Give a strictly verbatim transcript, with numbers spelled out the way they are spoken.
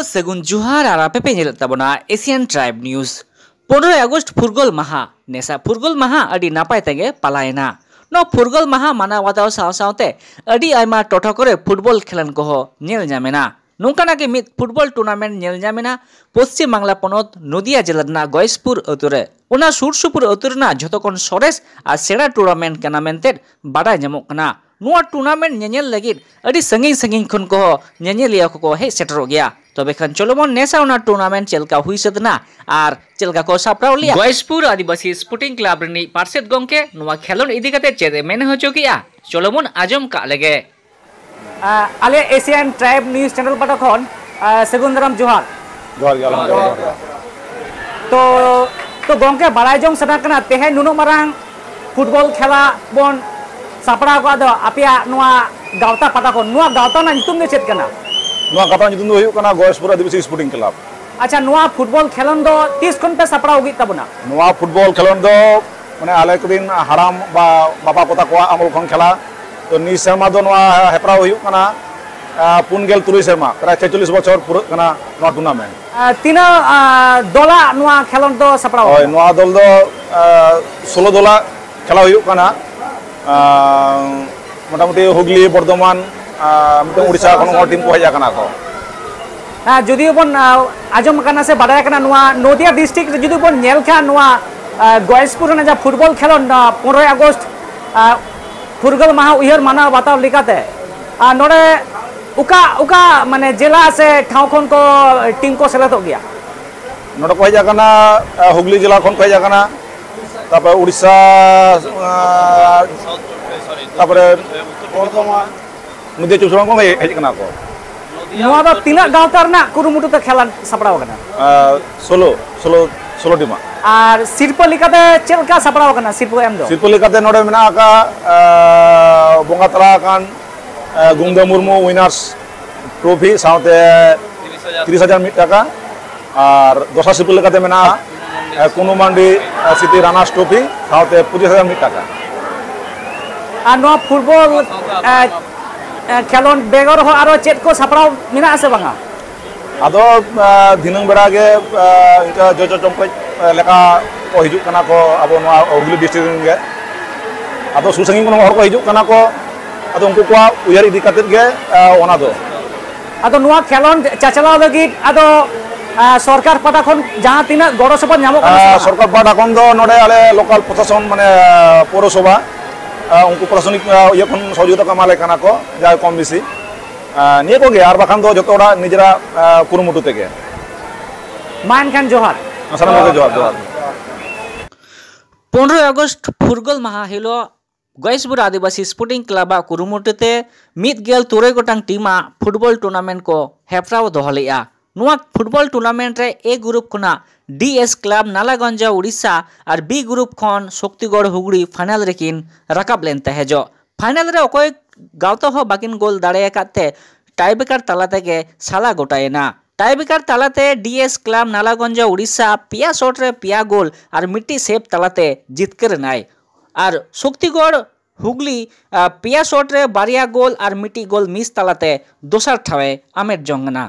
ᱥᱟᱹᱜᱩᱱ ᱡᱚᱦᱟᱨ ᱟᱨ ᱟᱯᱮ ᱯᱮ ᱧᱮᱞᱮᱫ ᱛᱟᱵᱚᱱᱟ Asian Tribe News᱾ ᱯᱚᱱᱨᱚᱭ ᱟᱜᱚᱥᱴ ᱯᱷᱩᱨᱜᱟᱹᱞ ᱢᱟᱦᱟ᱾ ᱱᱮᱥᱟ ᱯᱷᱩᱨᱜᱟᱹᱞ ᱢᱟᱦᱟ ᱟᱹᱰᱤ ᱱᱟᱯᱟᱭ ᱛᱮᱜᱮ ᱯᱟᱞᱟᱭᱮᱱᱟ᱾ ᱱᱚᱣᱟ ᱯᱷᱩᱨᱜᱟᱹᱞ ᱢᱟᱦᱟ ᱢᱟᱱᱟᱣ ᱵᱟᱛᱟᱣ ᱥᱟᱶ ᱥᱟᱶᱛᱮ ᱟᱹᱰᱤ ᱟᱭᱢᱟ ᱴᱚᱴᱷᱟ ᱠᱚᱨᱮ ᱯᱷᱩᱴᱵᱚᱞ ᱠᱷᱮᱞᱚᱱ ᱠᱚᱦᱚᱸ ᱧᱮᱞ ᱧᱟᱢᱮᱱᱟ᱾ ᱱᱚᱝᱠᱟᱱᱟᱜ ᱜᱮ ᱢᱤᱫ ᱯᱷᱩᱴᱵᱚᱞ ᱴᱩᱨᱱᱟᱢᱮᱱᱴ ᱧᱮᱞ ᱧᱟᱢᱮᱱᱟ ᱯᱚᱥᱪᱤᱢ ᱵᱟᱝᱞᱟ ᱯᱚᱱᱚᱛ ᱱᱚᱫᱤᱭᱟ ᱡᱮᱞᱟ ᱨᱮᱱᱟᱜ ᱜᱚᱭᱮᱥᱯᱩᱨ ᱟᱹᱛᱩ ᱨᱮ᱾ ᱚᱱᱟ ᱥᱩᱨ ᱥᱩᱯᱩᱨ ᱟᱹᱛᱩ ᱨᱮᱱᱟᱜ ᱡᱷᱚᱛᱚ ᱠᱷᱚᱱ ᱥᱚᱨᱮᱥ ᱟᱨ ᱥᱮᱬᱟ ᱴᱩᱨᱱᱟᱢᱮᱱᱴ ᱠᱟᱱᱟ ᱢᱮᱱᱛᱮ ᱵᱟᱰᱟᱭ ᱧᱟᱢᱚᱜ ᱠᱟᱱᱟ᱾ ᱱᱚᱣᱟ ᱴᱩᱨᱱᱟᱢᱮᱱᱴ ᱧᱮᱧᱮᱞ ᱞᱟᱹᱜᱤᱫ ᱟᱹᱰᱤ ᱥᱟᱺᱜᱤᱧ ᱥᱟᱺᱜᱤᱧ ᱠᱷᱚᱱ ᱠᱚᱦᱚᱸ ᱧᱮᱧᱮᱞᱤᱭᱟᱹ ᱠᱚᱠᱚ ᱦᱮᱡ ᱥᱮᱴᱮᱨᱚᱜ ᱜᱮᱭᱟ᱾ ᱛᱚᱵᱮ ᱠᱷᱟᱱ ᱪᱚᱞᱚ ᱵᱚᱱ ᱱᱮᱥᱟ ᱚᱱᱟ ᱴᱩᱨᱱᱟᱢᱮᱱᱴ ᱪᱮᱫ ᱞᱮᱠᱟ ᱦᱩᱭ ᱥᱟᱹᱛ ᱮᱱᱟ ᱟᱨ ᱪᱮᱫ ᱞᱮᱠᱟ ᱠᱚ ᱥᱟᱯᱲᱟᱣ ᱞᱮᱭᱟ᱾ ᱜᱚᱭᱮᱥᱯᱩᱨ ᱟᱹᱫᱤᱵᱟᱹᱥᱤ ᱥᱯᱳᱨᱴᱤᱝ ᱠᱞᱟᱵᱽ ᱨᱤᱱᱤᱡ ᱯᱟᱨᱥᱮᱛ ᱜᱚᱢᱠᱮ ᱱᱚᱣᱟ ᱠᱷᱮᱞᱳᱱᱰ ᱤᱫᱤ ᱠᱟᱛᱮ ᱪᱮᱫ ᱮ ᱢᱮᱱ ᱦᱚᱪᱚ ᱠᱮᱜᱼᱟ, ᱪᱚᱞᱚ ᱵᱚᱱ ᱟᱸᱡᱚᱢ ᱠᱟᱜ ᱞᱮᱜᱮ᱾ ᱟᱞᱮ ᱮᱥᱤᱭᱟᱱ ᱴᱨᱟᱭᱤᱵᱽ ᱱᱤᱭᱩᱡᱽ ᱪᱮᱱᱮᱞ ᱯᱟᱦᱴᱟ ᱠᱷᱚᱱ ᱥᱟᱹᱜᱩᱱ ᱫᱟᱨᱟᱢ ᱡᱚᱦᱟᱨ᱾ ᱡᱚᱦᱟᱨ ᱜᱮ, ᱟᱞᱟᱝ ᱦᱚᱸ ᱡᱚᱦᱟᱨ ᱜᱮ᱾ ᱛᱚ ᱛᱚ ᱜᱚᱢᱠᱮ, ᱵᱟᱲᱟᱭ ᱡᱚᱝ ᱥᱟᱱᱟ ᱠᱟᱱᱟ, ᱛᱮᱦᱮᱧ ᱱᱩᱱᱟᱹᱜ ᱢᱟᱨᱟᱝ ᱯᱷᱩᱴᱵᱚᱞ ᱠᱷᱮᱞᱟ ᱵᱚᱱ ᱥᱟᱯᱲᱟᱣ ᱟᱠᱟᱫ ᱫᱚ ᱟᱯᱮᱭᱟᱜ ᱱᱚᱣᱟ ᱜᱟᱶᱛᱟ ᱯᱟᱦᱴᱟ ᱠᱷᱚᱱ, ᱱᱚᱣᱟ ᱜᱟᱶᱛᱟ ᱨᱮᱱᱟᱜ ᱧᱩᱛᱩᱢ ᱫᱚ ᱪᱮᱫ ᱠᱟᱱᱟ? ᱱᱚᱣᱟ ᱜᱟᱶᱛᱟ ᱨᱮᱱᱟᱜ ᱧᱩᱛᱩᱢ ᱫᱚ ᱦᱩᱭᱩᱜ ᱠᱟᱱᱟ ᱜᱚᱭᱮᱥᱯᱩᱨ ᱟᱹᱫᱤᱵᱟᱹᱥᱤ ᱥᱯᱳᱨᱴᱤᱝ ᱠᱞᱟᱵᱽ᱾ ᱟᱪᱪᱷᱟ, ᱱᱚᱣᱟ ᱯᱷᱩᱴᱵᱚᱞ ᱠᱷᱮᱞᱳᱱ ᱫᱚ ᱛᱤᱥ ᱠᱷᱚᱱ ᱯᱮ ᱥᱟᱯᱲᱟᱣ ᱟᱹᱜᱩᱭᱮᱫ ᱛᱟᱵᱚᱱᱟ? ᱱᱚᱣᱟ ᱯᱷᱩᱴᱵᱚᱞ ᱠᱷᱮᱞᱳᱱ ᱫᱚ ᱢᱟᱱᱮ ᱟᱞᱮ ᱠᱚᱨᱮᱱ ᱦᱟᱲᱟᱢ ᱵᱟ ᱵᱟᱵᱟ ᱠᱚ ᱛᱟᱠᱚᱣᱟᱜ ᱟᱢᱚᱞ ᱠᱷᱚᱱ ᱠᱷᱮᱞᱟ᱾ ᱛᱚ ᱱᱤᱭᱟᱹ ᱥᱮᱨᱢᱟ ᱫᱚ ᱱᱚᱣᱟ ᱦᱮᱯᱨᱟᱣ ᱦᱩᱭᱩᱜ ᱠᱟᱱᱟ ᱯᱩᱱ ᱜᱮᱞ ᱛᱩᱨᱩᱭ ᱥᱮᱨᱢᱟ, ᱯᱨᱟᱭ ᱪᱷᱮᱪᱚᱞᱞᱤᱥ ᱵᱚᱪᱷᱚᱨ ᱯᱩᱨᱟᱹᱜ ᱠᱟᱱᱟ ᱱᱚᱣᱟ ᱴᱩᱨᱱᱟᱢᱮᱱᱴ᱾ ᱛᱤᱱᱟᱹᱜ ᱫᱚᱞᱟᱜ ᱱᱚᱣᱟ ᱠᱷᱮᱞᱳᱱᱰ ᱫᱚ ᱥᱟᱯᱲᱟᱣ ᱦᱳᱭ, ᱟᱠᱟᱱᱟ? ᱱᱚᱣᱟ ᱫᱚᱞ ᱫᱚ ᱥᱳᱞᱳ ᱫᱚᱞᱟᱜ ᱠᱷᱮᱞᱟ ᱦᱩᱭᱩᱜ ᱠᱟᱱᱟ᱾ ᱢᱳᱴᱟᱢᱩᱴᱤ ᱦᱩᱜᱽᱞᱤ, ᱵᱚᱨᱫᱷᱚᱢᱟᱱ, ᱢᱤᱫᱴᱟᱝ ᱩᱲᱤᱥᱥᱟ ᱠᱷᱚᱱ ᱦᱚᱸ ᱴᱤᱢ ᱠᱚ ᱦᱮᱡ ᱟᱠᱟᱱᱟ ᱠᱚ᱾ ᱡᱩᱫᱤ ᱵᱚᱱ ᱟᱸᱡᱚᱢ ᱟᱠᱟᱱᱟ ᱥᱮ ᱵᱟᱰᱟᱭ ᱟᱠᱟᱱᱟ, ᱱᱚᱣᱟ ᱱᱚᱫᱤᱭᱟ ᱰᱤᱥᱴᱨᱤᱠᱴ ᱨᱮ ᱡᱩᱫᱤ ᱵᱚᱱ ᱧᱮᱞ ᱠᱷᱟᱱ, ᱱᱚᱣᱟ ᱜᱚᱭᱮᱥᱯᱩᱨ ᱨᱮᱱᱟᱜ ᱡᱟᱦᱟᱸ ᱯᱷᱩᱴᱵᱚᱞ ᱠᱷᱮᱞᱳᱱᱰ, ᱯᱚᱱᱨᱚᱭ ᱟᱜᱚᱥᱴ ᱯᱷᱩᱨᱜᱟᱹᱞ ᱢᱟᱦᱟ ᱩᱭᱦᱟᱹᱨ ᱢᱟᱱᱟᱣ ᱵᱟᱛᱟᱣ ᱞᱮᱠᱟᱛᱮ, ᱟᱨ ᱱᱚᱰᱮ ᱚᱠᱟ ᱚᱠᱟ ᱢᱟᱱᱮ ᱡᱮᱞᱟ ᱥᱮ ᱴᱷᱟᱶ ᱠᱷᱚᱱ ᱠᱚ ᱴᱤᱢ ᱠᱚ ᱥᱮᱞᱮᱫᱚᱜ ᱜᱮᱭᱟ? ᱱᱚᱰᱮ ᱠᱚ ᱦᱮᱡ ᱟᱠᱟᱱᱟ, ᱦᱩᱜᱽᱞᱤ ᱡᱮᱞᱟ ᱠᱷᱚᱱ ᱠᱚ ᱦᱮᱡ ᱟᱠᱟᱱᱟ, ᱛᱟᱨᱯᱚᱨᱮ ᱩᱲᱤᱥᱥᱟ, ᱛᱟᱨᱯᱚᱨᱮ ᱢᱚᱫᱷᱭᱚ ᱪᱚᱵᱵᱤᱥ ᱯᱚᱨᱜᱚᱱᱟ ᱠᱷᱚᱱ ᱦᱮᱡ ᱟᱠᱟᱱᱟ ᱠᱚ᱾ ᱱᱚᱣᱟ ᱫᱚ ᱛᱤᱱᱟᱹᱜ ᱜᱟᱶᱛᱟ ᱨᱮᱱᱟᱜ ᱠᱩᱨᱩᱢᱩᱴᱩ ᱛᱮ ᱠᱷᱮᱞᱟ ᱥᱟᱯᱲᱟᱣ ᱟᱠᱟᱱᱟ? ᱥᱳᱞᱳ, ᱥᱳᱞᱳ, ᱥᱳᱞᱳ ᱴᱤᱢᱟᱜ᱾ ᱟᱨ ᱥᱤᱨᱯᱟᱹ ᱞᱮᱠᱟᱛᱮ ᱪᱮᱫ ᱞᱮᱠᱟ ᱥᱟᱯᱲᱟᱣ ᱟᱠᱟᱱᱟ ᱥᱤᱨᱯᱟᱹ ᱮᱢ ᱫᱚ? ᱥᱤᱨᱯᱟᱹ ᱞᱮᱠᱟᱛᱮ ᱱᱚᱰᱮ ᱢᱮᱱᱟᱜ ᱟᱠᱟᱫ ᱵᱚᱸᱜᱟ ᱛᱟᱞᱟ ᱟᱠᱟᱱ ᱜᱩᱝᱜᱟ ᱢᱩᱨᱢᱩ ᱩᱭᱱᱟᱨᱥ ᱴᱨᱚᱯᱷᱤ ᱥᱟᱶᱛᱮ ᱛᱤᱨᱤᱥ ᱦᱟᱡᱟᱨ ᱢᱤᱫ ᱴᱟᱠᱟ, ᱟᱨ ᱫᱚᱥᱟᱨ ᱥᱤᱨᱯᱟᱹ ᱞᱮᱠᱟᱛᱮ ᱢᱮᱱᱟᱜᱼᱟ ᱠᱩᱱᱩ ᱢᱟᱱᱰᱤ ᱥᱤᱴᱤ ᱨᱟᱱᱟᱨᱥ ᱴᱨᱚᱯᱷᱤ ᱥᱟᱶᱛᱮ ᱯᱚᱸᱪᱤᱥ ᱦᱟᱡᱟᱨ ᱢᱤᱫ ᱴᱟᱠᱟ᱾ ᱟᱨ ᱱᱚᱣᱟ ᱯᱷᱩᱴᱵᱚᱞ ᱠᱷᱮᱞᱳᱰ ᱵᱮᱜᱚᱨ ᱦᱚᱸ ᱟᱨᱚ ᱪᱮᱫ ᱠᱚ ᱥᱟᱯᱲᱟᱣ ᱢᱮᱱᱟᱜᱼᱟ ᱥᱮ ᱵᱟᱝᱟ? ᱟᱫᱚ ᱟᱸ, ᱫᱷᱤᱱᱟᱹᱝ ᱵᱮᱲᱟ ᱜᱮ ᱟᱸ, ᱤᱱᱠᱟᱹ ᱡᱚᱡᱚ ᱪᱚᱢᱠᱚᱡ ᱞᱮᱠᱟ ᱠᱚ ᱦᱤᱡᱩᱜ ᱠᱟᱱᱟ ᱠᱚ ᱟᱵᱚ ᱱᱚᱣᱟ ᱦᱩᱜᱽᱞᱤ ᱰᱤᱥᱴᱨᱤᱠᱴ ᱨᱮᱱ ᱜᱮ᱾ ᱟᱫᱚ ᱥᱩᱨ ᱥᱟᱺᱜᱤᱧ ᱠᱷᱚᱱ ᱦᱚᱲ ᱠᱚ ᱦᱤᱡᱩᱜ ᱠᱟᱱᱟ ᱠᱚ᱾ ᱟᱫᱚ ᱩᱱᱠᱩ ᱠᱚᱣᱟᱜ ᱩᱭᱦᱟᱹᱨ ᱤᱫᱤ ᱠᱟᱛᱮᱫ ᱜᱮ ᱟᱸ, ᱚᱱᱟ ᱫᱚ᱾ ᱟᱫᱚ ᱱᱚᱣᱟ ᱠᱷᱮᱞᱳᱰ ᱪᱟᱪᱞᱟᱣ ᱞᱟᱹᱜᱤᱫ ᱟᱫᱚ ᱟᱸ, ᱥᱚᱨᱠᱟᱨ ᱯᱟᱦᱴᱟ ᱠᱷᱚᱱ ᱡᱟᱦᱟᱸ ᱛᱤᱱᱟᱹᱜ ᱜᱚᱲᱚ ᱥᱚᱯᱚᱦᱚᱫ ᱧᱟᱢᱚᱜ ᱠᱟᱱᱟ ᱥᱮ ᱟᱸ, ᱵᱟᱝ? ᱥᱚᱨᱠᱟᱨ ᱯᱟᱦᱴᱟ ᱠᱷᱚᱱ ᱫᱚ ᱱᱚᱰᱮ ᱟᱞᱮ ᱞᱳᱠᱟᱞ ᱯᱨᱚᱥᱟᱥᱚᱱ ᱢᱟᱱᱮ ᱟᱸ, ᱯᱳᱣᱨᱚᱥᱚᱵᱷᱟ ᱟᱸ, ᱩᱱᱠᱩ ᱯᱨᱚᱥᱟᱥᱚᱱᱤᱠ ᱟᱸ, ᱤᱭᱟᱹ ᱠᱷᱚᱱ ᱥᱚᱦᱚᱡᱳᱜᱤᱛᱟ ᱠᱚ ᱮᱢᱟᱞᱮ ᱠᱟᱱᱟ ᱠᱚ ᱡᱟᱦᱟᱸᱭ ᱠᱚᱢ ᱵᱮᱥᱤ᱾ ᱟᱸ, ᱱᱤᱭᱟᱹ ᱠᱚᱜᱮ, ᱟᱨ ᱵᱟᱠᱷᱟᱱ ᱫᱚ ᱡᱚᱛᱚ ᱦᱚᱲᱟᱜ ᱱᱤᱡᱮᱨᱟᱜ ᱟᱸ, ᱠᱩᱨᱩᱢᱩᱴᱩ ᱛᱮᱜᱮ᱾ ᱢᱟ ᱮᱱᱠᱷᱟᱱ ᱡᱚᱦᱟᱨ᱾ ᱥᱟᱱᱟᱢ ᱠᱚᱜᱮ ᱡᱚᱦᱟᱨ, ᱡᱚᱦᱟᱨ᱾ ᱯᱚᱱᱨᱚᱭ ᱟᱜᱚᱥᱴ ᱯᱷᱩᱨᱜᱟᱹᱞ ᱢᱟᱦᱟ ᱦᱤᱞᱳᱜ ᱜᱚᱭᱮᱥᱯᱩᱨ ᱟᱹᱫᱤᱵᱟᱹᱥᱤ ᱥᱯᱳᱨᱴᱤᱝ ᱠᱞᱟᱵᱽ ᱟᱜ ᱠᱩᱨᱩᱢᱩᱴᱩ ᱛᱮ ᱢᱤᱫ ᱜᱮᱞ ᱛᱩᱨᱩᱭ ᱜᱚᱴᱟᱝ ᱴᱤᱢ ᱟᱜ ᱯᱷᱩᱴᱵᱚᱞ ᱴᱩᱨᱱᱟᱢᱮᱱᱴ ᱠᱚ ᱦᱮᱯᱨᱟᱣ ᱫᱚᱦᱚ ᱞᱮᱫᱼᱟ᱾ ᱱᱚᱣᱟ ᱯᱷᱩᱴᱵᱚᱞ ᱴᱩᱨᱱᱟᱢᱮᱱᱴ ᱨᱮ ᱮ ᱜᱨᱩᱯ ᱠᱷᱚᱱᱟᱜ ᱰᱤ ᱮᱥ ᱠᱞᱟᱵᱽ ᱱᱟᱞᱟᱜᱚᱸᱡᱟ ᱩᱲᱤᱥᱥᱟ ᱟᱨ ᱵᱤ ᱜᱨᱩᱯ ᱠᱷᱚᱱ ᱥᱚᱠᱛᱤᱜᱚᱲ ᱦᱩᱜᱽᱲᱤ ᱯᱷᱟᱭᱱᱟᱞ ᱨᱮᱠᱤᱱ ᱨᱟᱠᱟᱵ ᱞᱮᱱ ᱛᱟᱦᱮᱸᱡᱚᱜ᱾ ᱯᱷᱟᱭᱱᱟᱞ ᱨᱮ ᱚᱠᱚᱭ ᱜᱟᱶᱛᱟ ᱦᱚᱸ ᱵᱟᱹᱠᱤᱱ ᱜᱳᱞ ᱫᱟᱲᱮ ᱟᱠᱟᱫ ᱛᱮ ᱴᱟᱭᱵᱮᱠᱟᱨ ᱛᱟᱞᱟ ᱛᱮᱜᱮ ᱥᱟᱞᱟ ᱜᱚᱴᱟᱭᱮᱱᱟ᱾ ᱴᱟᱭᱵᱮᱠᱟᱨ ᱛᱟᱞᱟᱛᱮ ᱰᱤ ᱮᱥ ᱠᱞᱟᱵᱽ ᱱᱟᱞᱟᱜᱚᱸᱡᱟ ᱩᱲᱤᱥᱥᱟ ᱯᱮᱭᱟ ᱥᱚᱴ ᱨᱮ ᱯᱮᱭᱟ ᱜᱳᱞ ᱟᱨ ᱢᱤᱫᱴᱤᱡ ᱥᱮᱵᱷ ᱛᱟᱞᱟᱛᱮ ᱡᱤᱛᱠᱟᱹᱨ ᱮᱱᱟᱭ᱾ ᱟᱨ ᱥᱚᱠᱛᱤᱜᱚᱲ ᱦᱩᱜᱽᱞᱤ, ᱟ, ᱯᱮᱭᱟ ᱥᱚᱴ ᱨᱮ ᱵᱟᱨᱭᱟ ᱜᱳᱞ ᱟᱨ ᱢᱤᱫᱴᱤᱡ ᱜᱳᱞ ᱢᱤᱥ ᱛᱟᱞᱟᱛᱮ ᱫᱚᱥᱟᱨ ᱴᱷᱟᱶ ᱮ ᱟᱢᱮᱴ ᱡᱚᱝ ᱠᱟᱱᱟ᱾